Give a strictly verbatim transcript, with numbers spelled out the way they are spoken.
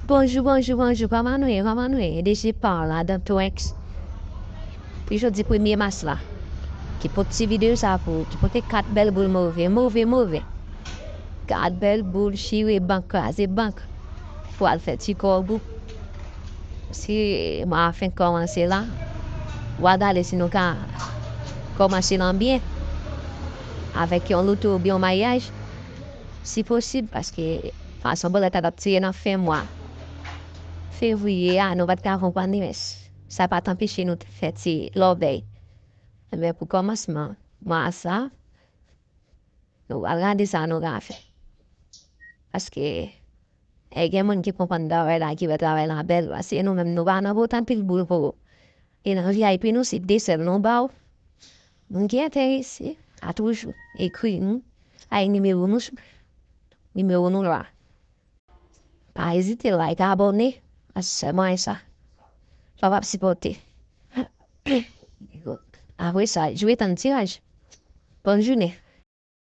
Bonjou, bonjou, bonjou. Kòman nou ye? Kòman nou ye? D J Paul la, Dantwex. Pou jodi premye mas la. Ki pote ti videyo sa pou, ki pote kat bèl boul move, move, move. Kat bèl boul chire bank, kraze bank. Pou al fè ti kòb ou. Si mwa a fenk kòmanse la, w a gade si nou ka kòmanse l an byen. Avèk yon loto oubyen yon maryaj. Si posib, paske fason bòlèt la t ap tire nan fen mwa fevriye a, nou pa t ka konprann li, men sa pa t anpeche nou fè ti lòbèy. Men pou kòmansman mwa sa, nou pral gade sa nou ka fè. Paske, e gen moun ki konprann travay la, ki wè travay la bèl, paske nou menm nou pa nan pote anpil boul pou ou. E nan V I P nou, se de sèl nou ba w. Moun ki enterese, a toujou ekri nou, ay nimewo nou, nimewo nou la. Pa ezite like, abòne, paske sèlman e sa. Sa w ap sipòte. Apre sa, jwe tann tiraj. Bòn jounen.